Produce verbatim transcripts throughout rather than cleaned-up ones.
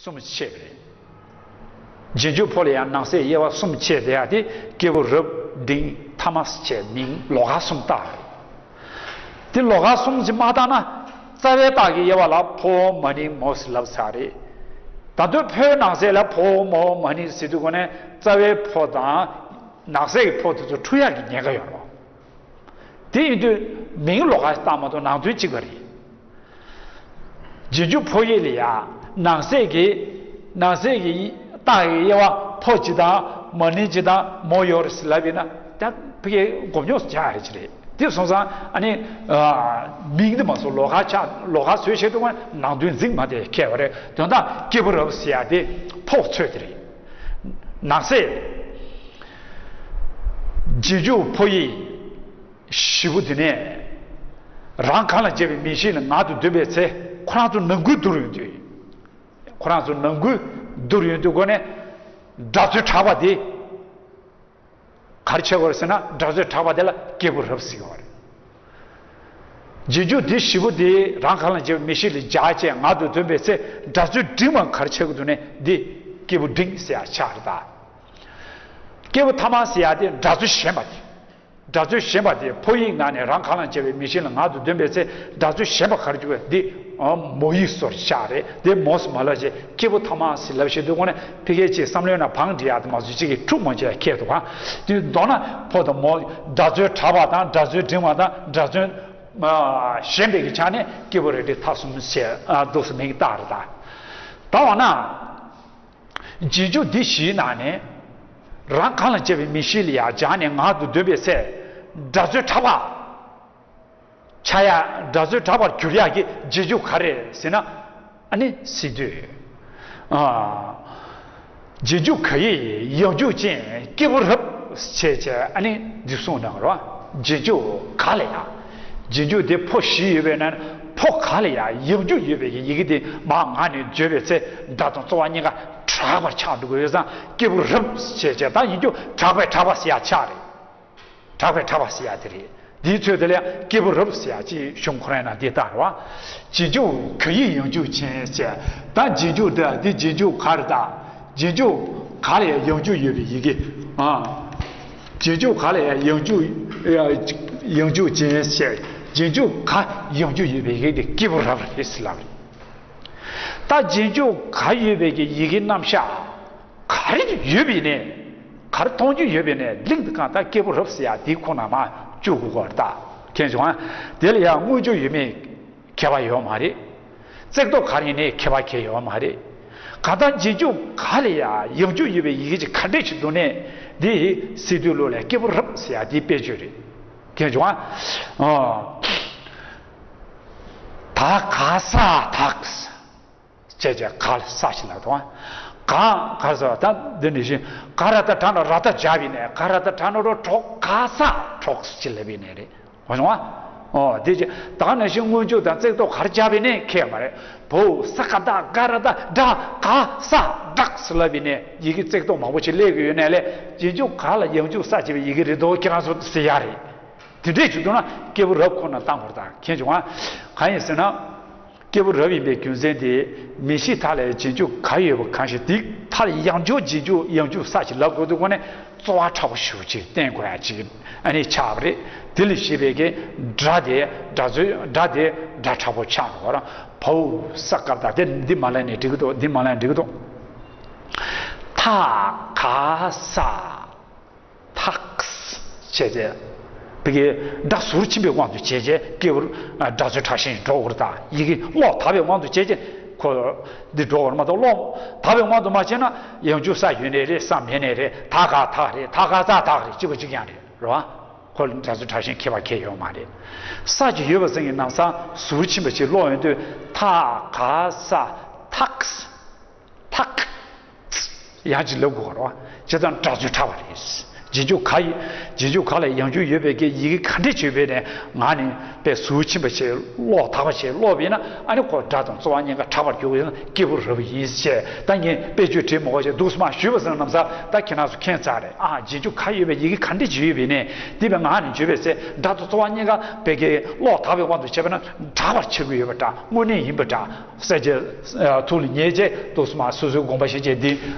གསུམ་ཕྱེ་བ་རེད། རྗེས་འཇུག་ཕོ་ལ་ཡང་ནང་གསེས་དབྱེ་བ་གསུམ་ཕྱེ་དེ་ཡང་དེ་སྐྱེས་བུ་རབ་འབྲིང་ཐ་མ་ཟེར་བྱས་མིང་ལོགས་ཀ་གསུམ་བཏགས་རེད། དེ་ལོགས་ཀ་གསུམ་ཞིག་མ་བཏགས་ན་རྩ་བའི་རྟགས་ཀྱི་དབྱེ་བ་ལ་ཕོ་བོ་མ་ནིང་མོ་ཟེར་ལབ་ཚར་རེད། ད་དུང་ཕོའི་ནང་གསེས་ལ་ཕོ་བོ་མོ་བོ་མ་ནིང་ཟེར་དུས་གོ་ནས་རྩ་བའི་ཕོ་དང་ནང་གསེས་ཀྱི་ཕོ་དེ་ཚོ་འཁྲུལ་ཡག་གི་ཉེན་ཁ་ཡོད་རེད། དེ་ཡིན་དུས་མིང་ལོགས་ཀ་བཏགས་མ་གཏོགས་ནང་དོན་གཅིག་པ་རེད། རྗེས་འཇུག་ཕོ་ཡིག་ལ་ཡང་ནང་གསེས་ཀྱི་ནང་གསེས་ཀྱི་རྟགས་ཀྱི་དབྱེ་བ་ཕོ་གཅིག་དང་མ་ནིང་གཅིག་དང་མོ་ཡོད་རེད་ཟེར་ལབ་ཡིན་ན་ད་ཕ་གིའི་སྒོམ་ཉོག་རྒྱག་ཡ་རེད་ཅི་རེད། དེ་སོང་ཙང་ཨ་ནི་མིང་དེ་མ་སོང་ལོགས་ཀ་ཆགས་ལོགས་ཀ་བཟོས་བྱས་འདུག་ག་ནང་དོན་འཛིན་མ་བསྡད་ཁྱད་པར་རེད། དོན་དག་སྐྱེས་བུ་རབ་ཟེར་ཡ་དེ་ཕོ་ཚོད་དེ་རེད། ནང་གསེས། རྗེས་འཇུག་ཕོ་ཡིག་བཞི་པོ་དེ་ནས་རང་གང་ལ་བྱེད་པའི་མིང་གཞི་ལ་ངག་ཏུ་འདོན་པའི་ཚེ་ཁོ་རང་ཚོ་ནང་ཁུལ་བསྡུར་ཡོང་དུས། ཁོ་རང་ཚོ་ནང་ཁུལ་བསྡུར་ཡོང་དུས་སྒོ་ནས་སྒྲ་ཚོད་དྲག་པ་དེ་ག་རེ་བྱེད་དགོས་རེད་ཟེར་ན་སྒྲ་ཚོད་དྲག་པ་དེ་ལ་སྐྱེས་བུ་རབ་ཟེར་གྱི་ཡོད་རེད། རྗེས་འཇུག་འདི་བཞི་པོ་འདི་རང་གང་ལ་བྱེད་པའི་མིང་གཞི་ལ་སྦྱར་བྱས་ངག་ཏུ་འདོན་པའི་ཚེ་སྒྲ་ཚོད་འབྲིང་བ་ག་རེ་ཆགས་ཀྱི་འདུག་ནས་འདི་སྐྱེས་བུ་འབྲིང་ཟེར་ཡ་ཆགས་རེད་ད། སྐྱེས་བུ་ཐ་མ་ཟེར་ཡ་དེ་སྒྲ་ཚོད་ཞན་པ་དེ། སྒྲ་ཚོད་ཞན་པ་དེ་ཕོ་ཡིག་ནང་ནས་རང་གང་ལ་བྱེད་པའི་མིང་གཞི་ལ་ངག་ཏུ་འདོན་པའི་ཚེ་སྒྲ་ཚོད་ཞན་པ་ག་རེ་བྱུང་བས་འདི་མོ་ཡིག་སོར་ཆགས་རེད། དེ་མོ་སུ་མ་ལ་བྱེད་སྐྱེས་བུ་ཐ་མ་ཟེར་ལབ་བྱེད་དུས་ཁོ་ནས་ཕ་གིའི་ཆེད་བསམ་བློའི་ནང་བང་སྒྲིག་ཡ་དེ་མ་བཟོས་གཅིག་གིས་འཁྲུག་མ་བྱས་ཁྱད་དུ་གང་དེ་མདོར་ན་ཕོ་དང་མོ་སྒྲ་ཚོད་དྲག་པ་དང་སྒྲ་ཚོད་འབྲིང་བ་དང་སྒྲ་ཚོད་ཞན་པའི་གི་ཆ་ནས་སྐྱེས་བུ་རབ་འབྲིང་ཐ་གསུམ་ཞེས་འདུག་སེ་མིང་བཏགས་རེད་ད། ད་འོ་ན། རྗེས་འཇུག་འདི་བཞིའི་ནང་ནས་རང་གང་ལ་བྱེད་པའི་མིང་གཞི་ལ་ཡང་སྦྱར་ནས་ངག་ཏུ་འདོན་པའི་ཚེ་སྒྲ་ཚོད་དྲག་པ་ཆགས་ཡ་སྒྲ་ཚོད་དྲག་པར་འགྱུར་ཡག་གི་རྗེས་འཇུག་ག་རེ་ཟེར་ན་ཨ་ནི་ཟེར་དུས། རྗེས་འཇུག་ག་ཡི་ཡང་འཇུག་ཅན་སྐྱེས་བུ་རབ་བྱས་བྱས་ཨ་ནི་འདི་གསུངས་གནང་རོ། རྗེས་འཇུག་ག་ལ་ཡང་། རྗེས་འཇུག་དེ་ཕོ་བཞི་ཡོད་པས་ན་ཕོ་ག་ལ་ཡང་ཡང་འཇུག་ཡོད་པའི་ཡི་གེ་དེ་མར་ངག་ནས་བརྗོད་པའི་ཚེ་སྒྲ་དང་རྩོལ་བ་གཉིས་ཀ་དྲག་པར་ཆགས་འགྲོ་གི་ཡོད་ཙང་སྐྱེས་བུ་རབ་བྱས་བྱས་ད་ཡང་འཇུག་དྲག་པའི་དྲག་པ་ཟེར་ཡ་ཆགས་རེད། དྲག་པའི་དྲག་པ་ཟེར་ཡ་དེ་རེད། འདིའི་ཚོད་དེ་ལ་སྐྱེས་བུ་རབ་ཟེར་ཡ་ཅིག་གཞུང་ཁོ་རང་ནང་འདི་ལྟར་བ། རྗེས་འཇུག་ག་ཡི་ཡང་འཇུག་ཅན་ཟེར། ད་རྗེས་འཇུག་འདི་འདི་རྗེས་འཇུག་ག་རེད་ད། རྗེས་འཇུག་ག་ལ་ཡང་ཡང་འཇུག་ཡོད་པའི་ཡི་གེ་ཨ། རྗེས་འཇུག་ག་ལ་ཡང་ཡང་འཇུག་ཡང་འཇུག་ཅན་ཟེར། རྗེས་འཇུག་ག་ཡང་འཇུག་ཡོད་པའི་ཡི་གེ་དེ་སྐྱེས་བུ་རབ་རེད་ཟེར་ལབ་རེད། ད་རྗེས་འཇུག་ག་ཡོད་པའི་གི་ཡི་གེ་རྣམ་གཞག་ག་རེ་ཡོད་པའི་ནས་ག་རེ་མཐོང་རྒྱུ་ཡོད་པའི་ནས་གླིང་དུ་གང་ལྟར་སྐྱེས་བུ་རབ་ཟེར་ཡ་དེ་ཁོ་ན་མ་བཅུག་དགོས་ཀྱི་རེད་ད། མཁྱེན་བྱུང་ཨ། དེ་ལ་ཡང་དངོས་འཇུག་ཡོད་མེད་ཁྱད་པར་ཡོད་མ་རེད། བརྩེགས་གཏོགས་ག་རེ་ཡིན་ནའི་ཁྱད་པར་གང་ཡང་ཡོད་མ་རེད། གང་ལྟར་རྗེས་འཇུག་ག་ལ་ཡང་ཡང་འཇུག་ཡོད་པའི་ཡི་གེ་ཅིག་ག་འདྲས་ཅིག་འདུག་ནས་འདི་སི་ཏུའི་ལུགས་ལ་སྐྱེས་བུ་རབ་ཟེར་ཡ་དེ་དཔེ་བརྗོད་རེད། མཁྱེན་བྱུང་ཨ། ད་ག་ས་དག་བྱས་བྱས་ག་ལ་ས་ཞིག་ལ་དང་། ག་ག་ས་ད་འདི་ནི་བཞིན་ག་ར་ད་དྲ་ན་ར་ད་བྱ་བའི་ནས་ག་ར་ད་དྲ་ན་རོ་གྲོགས་ག་ས་གྲོགས་ཞིག་ལབ་པའི་ནས་རེད། འོ་བྱུང་བ། འོ་དེ་ཅི་ད་ནི་བཞིན་དངོས་འཇུག་དང་བརྩེགས་གཏོགས་གར་བྱ་བའི་ནས་ཁེགས་མ་རེད། བོ་ས་ག་ད་ག་ར་ད་དྲ་ག་ས་དྲགས་ལབ་པའི་ནས་ཡི་གེ་བརྩེགས་གཏོགས་མང་པོ་ཞིག་སླེབས་ཀྱི་ཡོད་ནས་ལས་རྗེས་འཇུག་ག་ལ་ཡང་འཇུག་ས་བྱས་པའི་ཡི་གེ་རེད་དོ་ཁྱེད་རང་ཚོ་ཟེར་ཡ་རེད། དེ་འདྲས་བྱེད་དུས་ན་སྐྱེས་བུ་རབ་ཁོ་ན་བཏང་བར་དང་མཁྱེན་བྱུང་བ། གང་ཡིན་ཟེར་ན། སྐྱེས་བུ་རབ་ཡིན་པའི་རྒྱུ་མཚན་དེ་མིང་གཞི་མཐའ་ལ་རྗེས་འཇུག་ག་ཡོད་པ་གང་ཞིག་དེ་མཐའ་ལ་ཡང་འཇུག་རྗེས་འཇུག་ཡང་འཇུག་ས་ཞིག་ལབ་དགོས་དུས་ཁོ་ནས་རྩོལ་བ་དྲག་པོ་ཞེ་པོ་ཅིག་བསྟན་དགོས་ཡ་ཅིག་ཨ་ནི་ཆགས་པ་རེད། དེ་ལ་ཞེས་པའི་གི་སྒྲ་དེ་སྒྲ་ཚོད་སྒྲ་དེ་སྒྲ་དྲག་པོ་ཆགས་འགྲོ་བ་རང་བའོ་ས་ཀ་ད་དེ་འདི་མ་ལ་ནས་འགྲིག་གི་འདུག་འདི་མ་ལ་ནས་འགྲིག་གི་འདུག་ཐ་ག་ས། ཐགས་བྱས་ཏེ། བི་གའི་སྒྲ་ཟུར་ཕྱིན་པའི་དབང་དུ་བྱས་རྗེས་སྐྱེས་བུར་སྒྲ་ཚོད་དྲག་ཞན་འགྲོ་བར་དང་ཡི་གེ་ཀློག་དག་པའི་དབང་དུ་བྱས་རྗེས་ཁོ་འདི་འགྲོ་བར་མ་གཏོགས་ཀློག་དག་པའི་དབང་དུ་མ་བྱས་ན་ཡང་འཇུག་ས་ཡོད་ནའི་རེད་ས་མེད་ནའི་རེད་ཐ་ག་ཐག་རེད་ཐ་ག་ས་ཐག་རེད་གཅིག་པ་གཅིག་རྐྱང་རེད་རེད་བ། ཁོ་ལ་སྒྲ་ཚོད་དྲག་ཞན་ཁྱད་པར་གང་ཡང་ཡོད་མ་རེད། ས་ཅིག་ཡོད་པ་ཙམ་གྱིས་ནམ་སང་ཟུར་ཕྱིན་པ་ཅིག་ཀློག་ཡོང་དུས་ཐ་ག་ས་ཐགས། ཐག་ཡང་ཅིག་ལབ་དགོས་རེད་བ། བྱས་ཙང་སྒྲ་ཚོད་དྲག་པ་རེད། རྗེས་འཇུག་ག་ཡི་རྗེས་འཇུག་ག་ལ་ཡང་འཇུག་ཡོད་པའི་གི་ཡི་གེ་ག་འདྲ་བྱས་པས་ནས་ང་ནི་དཔེ་ཟུར་ཕྱིན་པ་བྱས་ཀློག་དག་པ་བྱས་ཀློག་པས་ན། ཨ་ནི་ཁོ་སྒྲ་དང་རྩོལ་བ་གཉིས་ཀ་དྲག་པར་གྱུར་པ་ཡིན་ན་སྐྱེས་བུ་རབ་ཡིན་ཞེས། ད་ངས་དཔེ་བརྗོད་བྲིས་མ་དགོས་ཞེས་འདུག་སེ་མར་ཞུས་པ་ཟེར་ན་ནམ་ས་ད་ཁྱེད་རང་ཚོ་མཁྱེན་ཚར་རེད། ཨ་རྗེས་འཇུག་ག་ཡོད་པའི་ཡི་གེ་ག་འདྲ་ཅིག་ཡོད་པས་ནས་འདི་བས་ང་ནི་བརྗོད་པའི་ཚེ་སྒྲ་དང་རྩོལ་བ་གཉིས་ཀ་དཔེ་གི་ཀློག་དག་པའི་དབང་དུ་བྱས་པ་ན་དྲག་པར་ཆགས་ཀྱི་ཡོད་པ་འདྲ། དངོས་གནས་ཡིན་པ་འདྲ། གསལ་བྱེད་ཐུགས་ལ་ངེས་བྱས་འདུག་སེ་མར་སོ་སོའི་དགོངས་པ་བཞེས་བྱས་འདི་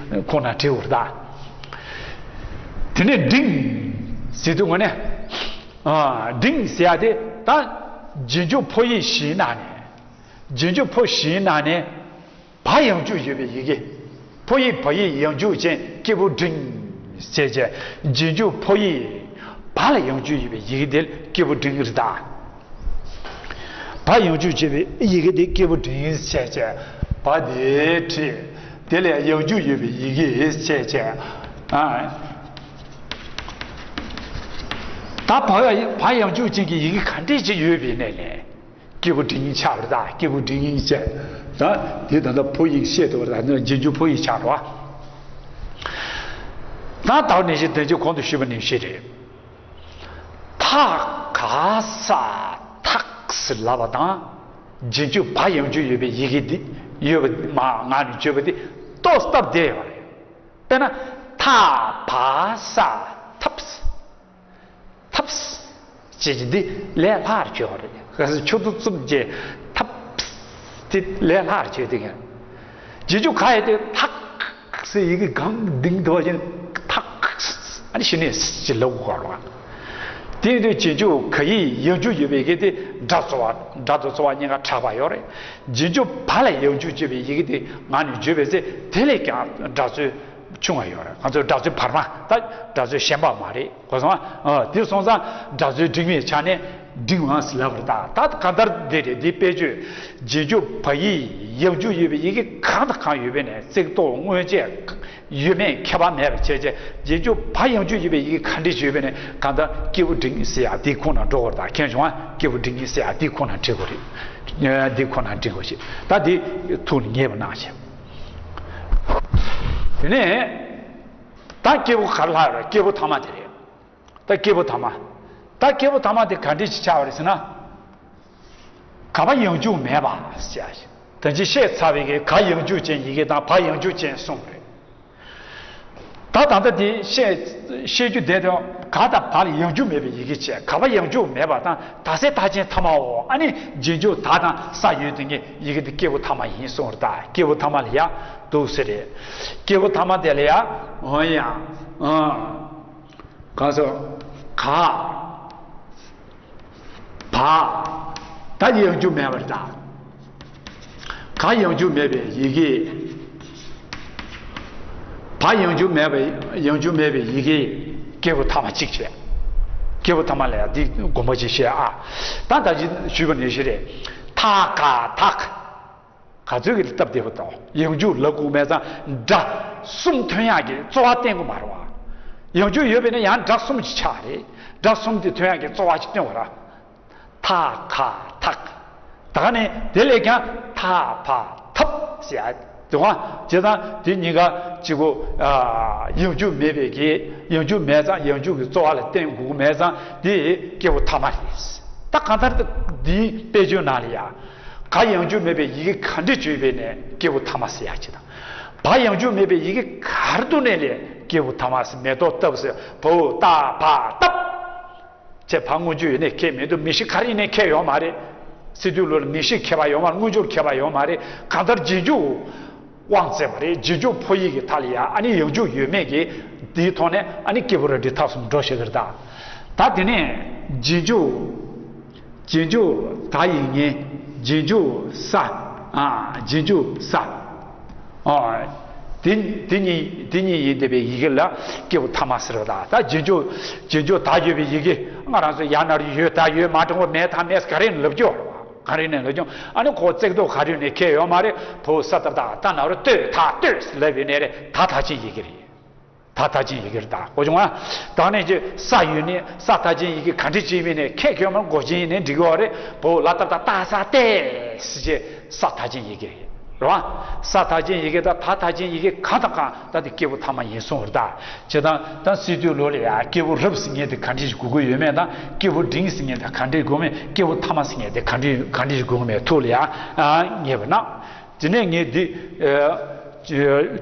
ཁོང་ན་བྲིས་པ་རེད་ད། དེ་ནས་འབྲིང་ཟེར་དུས་ངོ་ནས། ཨ། འབྲིང་ཟེར་ཡ་དེ་ད་རྗེས་འཇུག་ཕོ་ཡིག་བཞིའི་ནང་ནས། རྗེས་འཇུག་ཕོ་བཞིའི་ནང་ནས་བ་ཡང་འཇུག་ཡོད་པའི་ཡི་གེ། ཕོ་ཡིག་བ་ཡིག་ཡང་འཇུག་ཅན་སྐྱེས་བུ་འབྲིང་ཟེར་བྱས། རྗེས་འཇུག་ཕོ་ཡིག་བ་ལ་ཡང་འཇུག་ཡོད་པའི་ཡི་གེ་དེ་སྐྱེས་བུ་འབྲིང་རེད་ད། བ་ཡང་འཇུག་བྱས་པའི་ཡི་གེ་དེ་སྐྱེས་བུ་འབྲིང་ཟེར་བྱས། བ་དེ་བྲིས། དེ་ལས་ཡང་འཇུག་ཡོད་པའི་ཡི་གེ་ཟེར་བྱས། ཨ། ད་བ་བ་ཡང་འཇུག་ཅན་གྱི་ཡི་གེ་ག་འདྲས་ཅིག་ཡོད་པའི་ནས་ལས། སྐྱེས་བུ་འབྲིང་ཆགས་པ་རེད་ད། སྐྱེས་བུ་འབྲིང་ཆགས། ད་དེ་ད་ལྟ་ཕོ་ཡིག་བཤད་འདུག་པ་རེད་ད། རྗེས་འཇུག་ཕོ་ཡིག་ཆགས་རེད་བ། ད་ད་ནས་ཤེས་དོན་གྱི་གོང་དུ་ཞུས་པ་ནས་ཤེས་རེད། ཐ་ག་ས་ཐག་ཟེར་ལབ་པ་དང་། རྗེས་འཇུག་བ་ཡང་འཇུག་ཡོད་པའི་ཡི་གེ་འདི་ཡོད་པ་མ་ང་ནས་བརྗོད་པ་འདི་ཏོག་སྟབས་བདེ་ཡོད་རེད། དཔེར་ན་ཐ་བ་ས་ཐབས། ཐབས་ཅེས་ཀྱི་འདི་ལས་སླ་བར་བརྗོད་པ་རེད། གལ་སྲིད་ཆུ་ཚོད་གསུམ་གྱི་ཐབས་དེ་ལས་སླ་བར་བརྗོད་དེ་གན། རྗེས་འཇུག་ག་ཡི་དེ་ཐག་ཟེར་ཡི་གེ་གང་ལྡིང་དུ་བ་ཅན་ཐག་ཨ་ནི་ཤི་ནས་ཅི་ལབ་དགོས་རེད་བ། དེ་ཡིན་དུས་རྗེས་འཇུག་ག་ཡི་ཡང་འཇུག་ཡོད་པའི་གི་དེ་སྒྲ་རྩོལ་བ་སྒྲ་དང་རྩོལ་བ་གཉིས་ཀ་དྲག་པ་ཡོད་རེད། རྗེས་འཇུག་བ་ལ་ཡང་འཇུག་བྱས་པའི་ཡི་གེ་དེ་ང་ནས་བརྗོད་པའི་ཚེ་དེ་ལས་ཀྱང་སྒྲ་རྩོལ་ཆུང་བ་ཡོད་རེད། ང་ཚོའི་སྒྲ་རྩོལ་བར་མ་ད་སྒྲ་རྩོལ་ཞན་པ་མ་རེད། གོ་སོང་ཨ། དེ་སོང་ཙང་སྒྲ་རྩོལ་འབྲིང་བའི་ཆ་ནས་འབྲིང་བ་ཟེར་ལབ་པ་རེད་ད། ད་གང་ལྟར་འདི་རེད། འདི་དཔེ་བརྗོད་རྗེས་འཇུག་བ་ཡིག་ཡང་འཇུག་ཡོད་པའི་ཡི་གེ་གང་དང་གང་ཡོད་པའི་ནས་ཚིག་ཐོ་དངོས་ཆས་ཡོད་མེད་ཁྱད་པར་མེད་པ་བྱས་བྱས། རྗེས་འཇུག་བ་ཡང་འཇུག་ཡོད་པའི་ཡི་གེ་ག་འདྲ་ཞིག་ཡོད་པའི་ནས་གང་ལྟར་སྐྱེས་བུ་འབྲིང་ཟེར་ཡག་འདི་ཁོང་ན་འགྲོ་བར་ད། མཁྱེན་བྱུང་ཨ། སྐྱེས་བུ་འབྲིང་ཟེར་ཡག་འདི་ཁོང་ན་འབྲི་དགོས་རེད། འདི་ཁོང་ན་འབྲི་དགོས་ཤིག་ད་འདི་ཐུགས་ལ་ངེས་པ་གནང་ཞིག་དེ་ནས་ད་སྐྱེས་བུ་ག་རེ་ལྷག་ཡོད་རེད། སྐྱེས་བུ་ཐ་མ་དེ་རེད། ད་སྐྱེས་བུ་ཐ་མ། ད་སྐྱེས་བུ་ཐ་མ་དེ་ག་འདྲས་ཅིག་ཆགས་པ་རེད་ཟེར་ན། ག་བ་ཡང་འཇུག་མེད་པ་ཟེར་ཡ་ཞིག་ད་ཅི་བཤད་ཚར་བའི་གི་ག་ཡང་འཇུག་ཅན་ཡི་གེ་དང་བ་ཡང་འཇུག་ཅན་གསུམ་རེད། ད་ད་ལྟ་དེ་བཤད་བཤད་རྒྱུ་དེ་དང་ག་དང་བ་ལ་ཡང་འཇུག་མེད་པའི་ཡི་གེ་བྱས། ག་བ་ཡང་འཇུག་མེད་པ་དང་ད་ས་མཐའ་ཅན་ཐ་མའོ། ཨ་ནི་རྗེས་འཇུག་ད་དང་ས་ཡོད་དེ་ངས་ཡི་གེ་དེ་སྐྱེས་བུ་ཐ་མ་ཡིན་གསུངས་རེད། ད་སྐྱེས་བུ་ཐ་མ་ལ་ཡ་འདུག་ཟེར་རེད། སྐྱེས་བུ་ཐ་མ་དེ་ལ་ཡ་འོ་ཡ་ཨ། གང་སོ། ག་བ། ད་ཡང་འཇུག་མེད་པ་རེད་ད། ག་ཡང་འཇུག་མེད་པའི་ཡི་གེ་བ་ཡང་འཇུག་མེད་པའི་ཡང་འཇུག་མེད་པའི་ཡི་གེ་སྐྱེས་བུ་ཐ་མ་གཅིག་བྱས། སྐྱེས་བུ་ཐ་མ་ལ་ཡ་འདི་དགོངས་པ་ཅིག་བཞེས་ཨ། ད་ད་ཅི་ཞུས་པ་ནས་ཤི་རེད། ཐ་ག་ཐག་ག་ཚོད་ཀྱི་སྟབས་བདེ་པོ་དང་ཡང་འཇུག་ལབ་དགོས་མེད་ཙང་སྒྲ་གསུམ་ཐོན་ཡག་གི་རྩོལ་བ་བསྟན་དགོས་མ་རེད་བ། ཡང་འཇུག་ཡོད་པས་ན་ཡང་སྒྲ་གསུམ་གྱི་ཆ་རེད། སྒྲ་གསུམ་དེ་ཐོན་ཡག་གི་རྩོལ་བ་ཅིག་བསྟན་དགོས་ར། ཐ་ཁ་ཐག་ད་ག་ནས་དེ་ལས་ཀྱང་ཐ་ཕ་ཐབ་ཟེར་ཡ་དེ་བ་བྱས་ཙང་དེ་གཉིས་ཀ་གཅིག་གོ། ཡང་འཇུག་མེད་པའི་གི་ཡང་འཇུག་མེད་ཙང་ཡང་འཇུག་གི་རྩོལ་བ་ལ་བསྟན་དགོས་མེད་ཙང་དེ་སྐྱེས་བུ་ཐ་མ་རེད། ད་གང་ལྟར་འདིའི་དཔེ་བརྗོད་ནང་ལ་ཡ། ག་ཡང་འཇུག་མེད་པའི་ཡི་གེ་ག་འདྲ་བརྗོད་པའི་ནས་སྐྱེས་བུ་ཐ་མ་ཟེར་ཡག་ཅིག་དང་། བ་ཡང་འཇུག་མེད་པའི་ཡི་གེ་ག་རེ་འདུག་ནས་ལས་སྐྱེས་བུ་ཐ་མ་ཟེར། མེ་ཏོག་བཏབ་ཟེར། བའོ་ཏ་བ་བཏབ། ཅེས་བ་སྔོན་འཇུག་ཡོད་ནས་ཁེལ་མི་འདུག་མིང་གཞི་ག་རེ་ཡིན་ནས་ཁེལ་ཡོད་མ་རེད། སི་ཏུ་ལོ་ལ་མིང་གཞི་ཁེལ་བ་ཡོད་མ་རེད། སྔོན་འཇུག་ཁེལ་བ་ཡོད་མ་རེད། གང་ལྟར་རྗེས་འཇུག་དབང་བཙན་པ་རེད། རྗེས་འཇུག་ཕོ་ཡིག་གི་མཐའ་ལ་ཡ་ཨ་ནི་ཡང་འཇུག་ཡོད་མེད་ཀྱི་དེའི་ཐོག་ནས་ཨ་ནི་སྐྱེས་བུ་རབ་འབྲིང་ཐ་གསུམ་འགྲོ་ཤེས་ཀྱི་རེད་ད། ད་དེ་ནས་རྗེས་འཇུག་རྗེས་འཇུག་ད་ཡིག་ངེས། རྗེས་འཇུག་ས། ཨ། རྗེས་འཇུག་ས། ཨ། དེ་དེ་གཉིས་དེ་གཉིས་ཡིན་བསྡད་པའི་ཡི་གེ་ལ་སྐྱེས་བུ་ཐ་མ་ཟེར་བ་དང་། ད་རྗེས་འཇུག་རྗེས་འཇུག་ད་ཡོད་པའི་ཡི་གེ་ང་རང་ཚོ་ཡ་ན་རུ་ཡོད། ད་ཡོད། མ་དྲང་པོ་མེད། ད་མེད། ག་རེ་ནས་ལབ་རྒྱུ་ག་རེ་ནས་ལབ་རྒྱུ། ཨ་ནི་ཁོ་བརྩེགས་འདུག་ག་རེ་ནས་ཁེལ་ཡོད་མ་རེད། བོ་ས་ཏ་ད་ད་ན་རུ་ལྟོས་ད་ལྟོས་ལབ་པའི་ནས་རེད། ད་ད་ཅན་ཡི་གེ་རེད། ད་ད་ཅན་ཡི་གེར་བཏགས་གོ་བྱུང་ང་། ད་ནས་ཀྱི་ས་ཡོད་ནི་ས་ད་ཅན་ཡི་གེ་ག་འདྲ་ཅིག་མིན་ནས་ཁས་ཁྱོད་མ་གོ་ཅན་ཡིན་ནས་འགྲིག་གི་བ་རེད། བོ་ལ་ད་ད་ད་ས་ཏེ་སི་ཅེ་ས་ད་ཅན་ཡི་གེ་རེད། རེད་བ། ས་མཐའ་ཅན་ཡི་གེ་དང་ད་མཐའ་ཅན་ཡི་གེ་གང་དང་གང་ད་དེ་སྐྱེས་བུ་ཐ་མ་ཡིན་གསུངས་པ་རེད་ད། བྱས་ཙང་ད་སི་ཏུའི་ལུགས་ལ་ཡང་སྐྱེས་བུ་རབ་ཟེར་མཁན་དེ་ག་འདྲས་ཞིག་དགོས་ཀྱི་ཡོད་མེད་དང་སྐྱེས་བུ་འབྲིང་ཟེར་མཁན་དེ་ག་འདྲས་དགོས་མེད། སྐྱེས་བུ་ཐ་མ་ཟེར་མཁན་དེ་ག་འདྲས་ག་འདྲས་ཞིག་དགོས་ཀྱི་མེད་ཐུགས་ལ་ཡང་ངེས་པ་ན། དེ་ནས་ངས་འདི་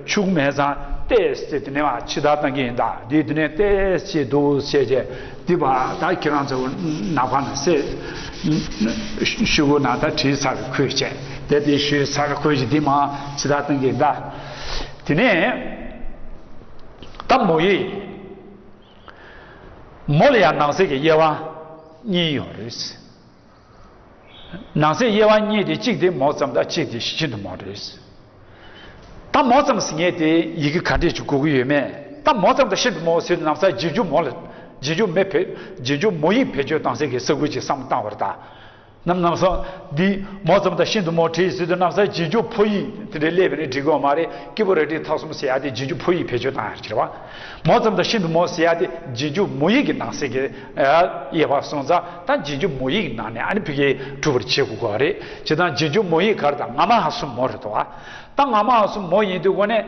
ཆུག་མེད་ཙང་ཏེས་ཏེ་དེ་ནས་མ་ཕྱི་ལྟར་བཏང་གི་ཡིན་ད། འདི་དེ་ནས་ཏེས་ཅེས་འདུག་བྱས་རྗེས་འདི་བ་ད་ཁྱེད་རང་ཚོ་ནག་པ་ན་སེ་ཤུ་གུ་ན་ད་བྲིས་ཚར་ཁོས་བྱས་དེ་དེ་ཞུས་ཚར་ཁོས་ཀྱི་འདི་མ་ཕྱི་ལྟར་བཏང་གི་ཡིན་ད། དེ་ནས་ད་མོ་ཡིས་མོ་ལ་ཡང་ནང་གསེས་ཀྱི་དབྱེ་བ་གཉིས་ཡོད་རེད། ནང་གསེས་དབྱེ་བ་གཉིས་དེ་གཅིག་དེ་མོ་ཙམ་དང་གཅིག་དེ་ཤིན་ཏུ་མོ་རེད། ད་མོ་ཙམ་ཟེར་མཁན་དེ་ཡི་གེ་ག་འདྲས་ཅིག་དགོས་ཀྱི་ཡོད་མེད། ད་མོ་ཙམ་དང་ཤིན་ཏུ་མོ་ཟེར་དུས་ན་ས་རྗེས་འཇུག་མོ་ལ་རྗེས་འཇུག་མེ་བེད་རྗེས་འཇུག་མོ་ཡིས་བེད་སྤྱོད་བཏང་སའི་གི་ས་ཁུལ་ཅིག་བསམ་བློ་བཏང་བ་རེད་ད། ནམ་ནམ་སོང་འདི་མོ་ཙམ་དང་ཤིན་ཏུ་མོ་བྲིས་ཟེར་དུས་ན་ས་རྗེས་འཇུག་ཕོ་ཡིག་དེ་འདྲའི་སླེབས་པ་ནི་འགྲིག་གི་ཡོད་མ་རེད། སྐྱེས་བུ་རལ་གྲི་མཐའ་གསུམ་ཟེར་ཡ་དེ་རྗེས་འཇུག་ཕོ་ཡིག་བེད་སྤྱོད་བཏང་ཡ་རེད་བ། མོ་ཙམ་དང་ཤིན་ཏུ་མོ་ཟེར་ཡ་དེ་རྗེས་འཇུག་མོ་ཡིག་གི་ནང་གསེས་ཀྱི་དབྱེ་བ་སོང་ཙང་ད་རྗེས་འཇུག་མོ་ཡིག་གི་ནང་ནས་ཨ་ནི་ཕ་གིར་གྲུབ་པར་བྱེད་དགོས་ཀྱི་རེད། བྱས་ཙང་རྗེས་འཇུག་མོ་ཡིག་ག་རེ་དང་ང་མ་ཧ་གསུམ་མོ་རེད་དོ། ད་ང་མ་ཧ་གསུམ་མོ་ཡིན་དུས་ཀོ་ནས།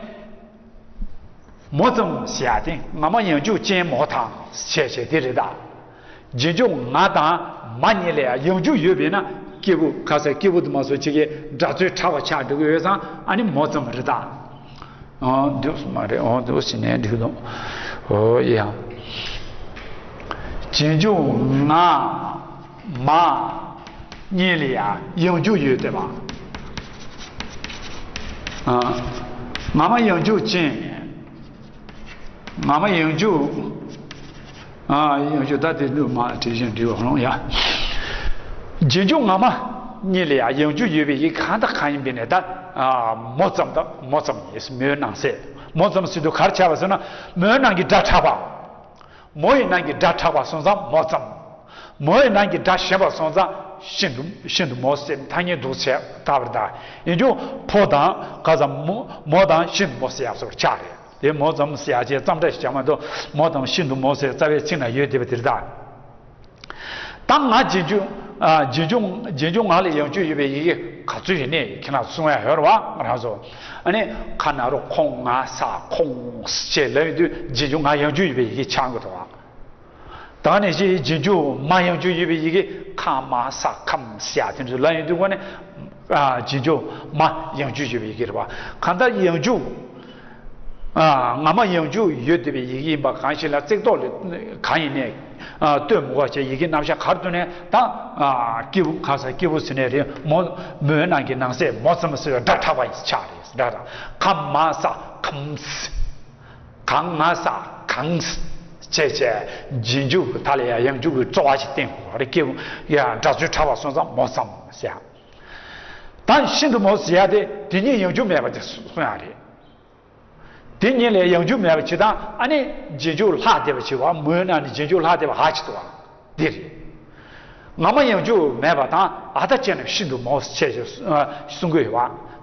མོ་ཙམ་ཟེར་ཡ་དེ་ང་མ་ཡང་འཇུག་ཅན་མོ་དང་བྱས་བྱས་དེ་རེད་ད། རྗེས་འཇུག་ང་དང་མ་གཉིས་ལ་ཡང་ཡང་འཇུག་ཡོད་པས་ན་སྐྱེས་བུ་ཁ་ས་སྐྱེས་བུ་དུ་མ་སོགས་ཆེ་གེ་སྒྲ་ཚུལ་ཕྲ་བ་ཆགས་འགྲོ་གི་ཡོད་ཙང་ཨ་ནི་མོ་ཙམ་རེད་ད། འོ་འདུག་མ་རེད། འོ་འདུག་ཟེར་ནས་འགྲིག་འདུག་འོ་ཡ། རྗེས་འཇུག་ང་མ་གཉིས་ལ་ཡང་ཡང་འཇུག་ཡོད་དེ་བ། ང་མ་ཡང་འཇུག་ཅན། ང་མ་ཡང་འཇུག་ཨ་ཡང་འཇུག་ད་དེ་འདུག་མ་དྲི་བཞིན་འདྲི་བ་ཧོང་ཡ། རྗེས་འཇུག་ང་མ་གཉིས་ལ་ཡང་ཡང་འཇུག་ཡོད་པའི་ཡི་གེ་གང་དང་གང་ཡིན་པས་ན་ད་མོ་ཙམ་དང་མོ་ཙམ་ཡིན་མོའི་ནང་གསེས། མོ་ཙམ་ཟེར་དུས་ག་རེ་ཆགས་པ་ཟེར་ན་མོའི་ནང་གི་སྒྲ་གྲགས་པ། མོ་ཡི་ནང་གི་སྒྲ་གྲགས་པ་སོང་ཙང་མོ་ཙམ། མོ་ཡི་ནང་གི་སྒྲ་གཞན་པ་སོང་ཙང་ཤིན་ཏུ་ཤིན་ཏུ་མོ་ཟེར་ཐ་སྙད་འདུག་བྱས་ད་བར་ད། ཡིན་རྒྱུ་ཕོ་དང་ག་ཙམ་མོ་མོ་དང་ཤིན་ཏུ་མོ་ཟེར་ཡག་སོགས་ཆགས་རེད། དེ་མོ་ཙམ་ཟེར་ཡག་ཅེས་ཙམ་འདྲ་ཞིག་བྱ་མ་གཏོགས་མོ་དང་ཤིན་ཏུ་མོ་ཟེར་རྩ་བའི་ཚིག་ན་ཡོད་བསྡད་པ་དེ་རེད་ད། ད་ང་རྗེས་འཇུག་ཨ་རྗེས་འཇུག་རྗེས་འཇུག་ང་ལ་ཡང་འཇུག་ཡོད་པའི་ཡི་གེ་ག་ཚོད་ཡིན་ནས་ཁྱེད་རང་གསུང་ཡ་ཡོད་རེད་བ་ང་རང་ཚོ། ཨ་ནི་ཁ་ན་རོ་ཁོང་ང་ས་ཁོང་ཞེས་ལབ་ཡོང་དུས་རྗེས་འཇུག་ང་ཡང་འཇུག་ཡོད་པའི་ཡི་གེ་ཆགས་འགྲོ་གི་འདུག་བ། ད་ནས་ཅི་རྗེས་འཇུག་མ་ཡང་འཇུག་ཡོད་པའི་ཡི་གེ་ཁ་མ་ས་ཁམ་ཟེར་ཡ་དེ་ཚོ་ལབ་ཡོང་དུས་ཁོ་ནས་ཨ་རྗེས་འཇུག་མ་ཡང་འཇུག་ཡོད་པའི་ཡི་གེ་རེད་བ། གང་ལྟར་ཡང་འཇུག་ཨ་ང་མ་ཡང་འཇུག་ཡོད་བསྡད་པའི་ཡི་གེ་ཡིན་པ་གང་ཞིག་ལ་ཚིག་ཐོག་ལ་གང་ཡིན་ནས་ཨ་ལྟོས་མི་དགོས་བྱས་ཡི་གེ་རྣམ་གཞག་ག་རེ་འདུག་ནས་ད་ཨ་སྐྱེས་བུ་ག་ས་སྐྱེས་བུ་ཟེར་ནས་རེད། མོ་མོའི་ནང་གི་ནང་གསེས་མོ་ཙམ་ཟེར་བའི་སྒྲ་གྲགས་པ་ཡིན་ཆགས་རེད། སྒྲ་དང་ཁ་མ་ས་ཁམ་སི། གང་ང་ས་གང་སི་བྱས་བྱས་རྗེས་འཇུག་གི་ད་ལ་ཡང་ཡང་འཇུག་གི་རྩོལ་བ་ཞིག་བསྟན་དགོས་རེད། སྐྱེས་བུ་ཡ་སྒྲ་ཚུལ་ཕྲ་བ་སོང་ཙང་མོ་ཙམ་ཟེར་ཡ། ད་ཤིན་ཏུ་མོ་ཟེར་ཡ་དེ་དེ་གཉིས་ཡང་འཇུག་མེད་པ་དེ་གསུང་ཡ་རེད། དེ་གཉིས་ལས་ཡང་འཇུག་མེད་པ་ཇི་ལྟར་ཨ་ནི་རྗེས་འཇུག་ལྷག་བསྡད་པ་ཇི་བ་མོའི་ནང་ནས་རྗེས་འཇུག་ལྷག་བསྡད་པ་ཧ་ཅི་ཏོ་བ་འདི་རེད། ང་མ་ཡང་འཇུག་མེད་པ་དང་ཨ་ད་ཅེ་ན་ཤིན་ཏུ་མོ་ཆེ་ཞེས་གསུང་གི་ཡོད་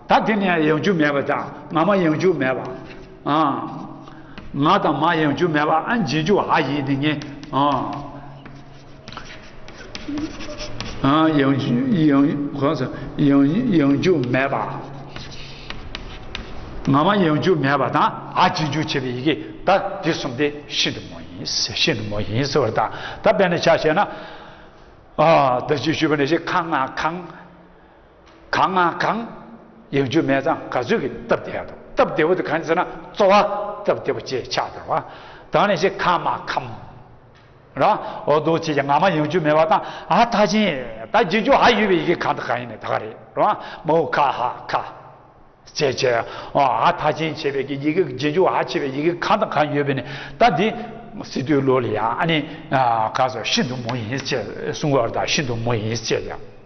བ། ད་འདི་ནས་ཡང་འཇུག་མེད་པ་དང་ང་མ་ཡང་འཇུག་མེད་པ། ང་དང་མ་ཡང་འཇུག་མེད་པ་ཨ་རྗེས་འཇུག་ཨ་ཡིན་དེ་ངས། ཡང་ཡང་གང་ཟེར་ཡང་ཡང་འཇུག་མེད་པ། ང་མ་ཡང་འཇུག་མེད་པ་དང་ཨ་རྗེས་འཇུག་བྱེད་པའི་ཡི་གེ་ད་དེ་གསུམ་དེ་ཤིན་ཏུ་མོ་ཡིན་ཤིན་ཏུ་མོ་ཡིན་ཟེར་བ་དང་ད་དཔེར་ན་ཆ་བཞག་ན། ད་ཅི་ཞུས་པ་ནས་ཤེས་ཁ་ང་གང་། གང་ང་གང་། ཡང་འཇུག་མེད་ཙང་ག་ཚོད་ཀྱིས་སྟབས་བདེ་ཡ་དང་སྟབས་བདེ་བོ་དེ་གང་ཟེར་ན་རྩོལ་བ་སྟབས་བདེ་བོ་ཅེས་ཆགས་འགྲོ་བ། ད་ནས་ཤེས་ཁ་མ་ཁམ། ར་འོ་དོ་ཅེས་ཀྱང་ང་མ་ཡང་འཇུག་མེད་པ་དང་ཨ་མཐའ་ཅན་ད་རྗེས་འཇུག་ཨ་ཡོད་པའི་ཡི་གེ་གང་དང་གང་ཡིན་ནས་ད་ག་རེད་ར་མོ་ཁ་ཧ་ཁ། ཅེས་བྱས་ཨ་མཐའ་ཅན་བྱས་པའི་གི་ཡི་གེ་རྗེས་འཇུག་ཨ་བྱས་པའི་ཡི་གེ་གང་དང་གང་ཡོད་པས་ནས་ད་འདི་སི་ཏུའི་ལུགས་ལ་ཡང་ཨ་ནི་ག་ཟེར་ཤིན་ཏུ་མོ་ཡིན་ཅེས་གསུང་བར་ད་ཤིན་ཏུ་མོ་ཡིན་ཅེས་ཡང་།